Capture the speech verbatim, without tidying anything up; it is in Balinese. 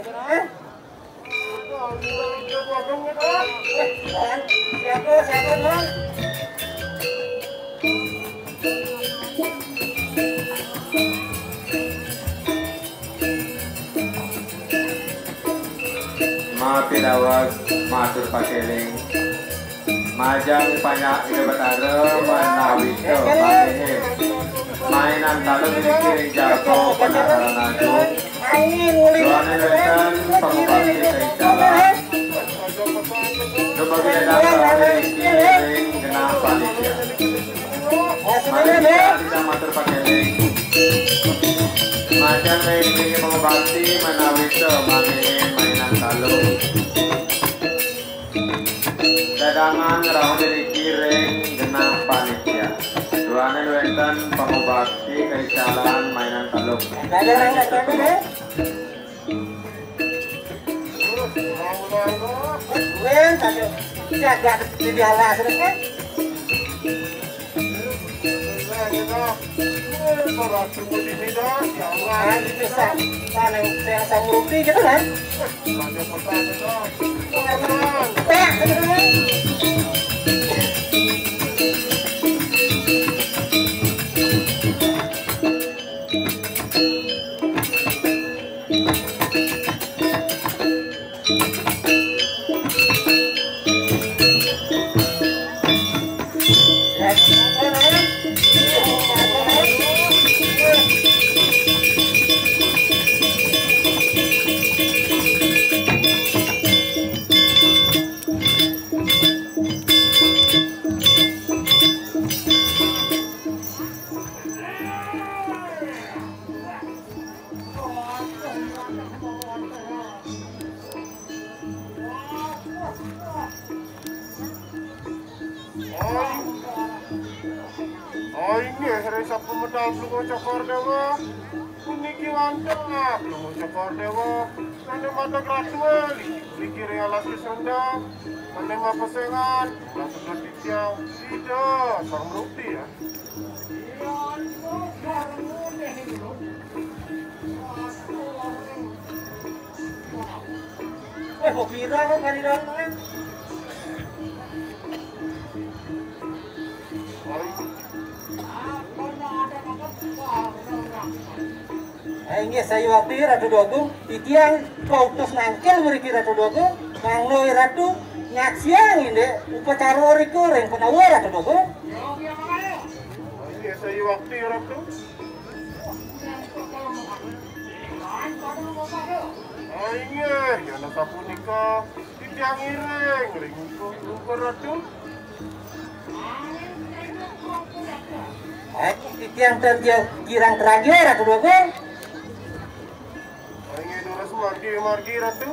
Siapa, siapa, Bang? Maaf ya, Dawes, matur pakeling. Majeng panyak Ida Betara menawi ke panggihin. Mainan talu niki ring jago penataran agung. Duaning wénten pangubakti kaicalan. Dumogi ida niki ring genah panitia. Mari kita, kita matur pakeling. Majeng ring pangubakti menawi ke manggihin mainan talu. Dadangan ngrauh niki ring genah panitia. Duaning wénten pangubakti kaicalan mainan talu. Wen, tadi jaga di alas, kan? Nah, itu sa-, saling, saling sama rupi gitu kan? Oh, inggih, ring sapumetan Blungu Cokor Déwa. Puniki wantah Blungu Cokor Déwa. Sané madeg ratu, niki ring alas Sunda. Sané mapesengan, alas Sunda titiang, Ida Sang Murti ya. Eh, kok kira kok kali dalam, eh? Eh, inggih, sayuwakti Ratu Déwa Agung, titiang kautus nangkil mriki Ratu Déwa Agung, mangda Ratu nyaksiang indik upacara rika ring panawa Ratu Déwa Agung. Inggih, sayuwakti Ratu. Ah, inggih, yén sapunika, titiang ngiring ring ungkur Ratu. Eh, titiang ten kirang tragil, Ratu Déwa Agung. Ah, inggih, durus margi, margi, Ratu.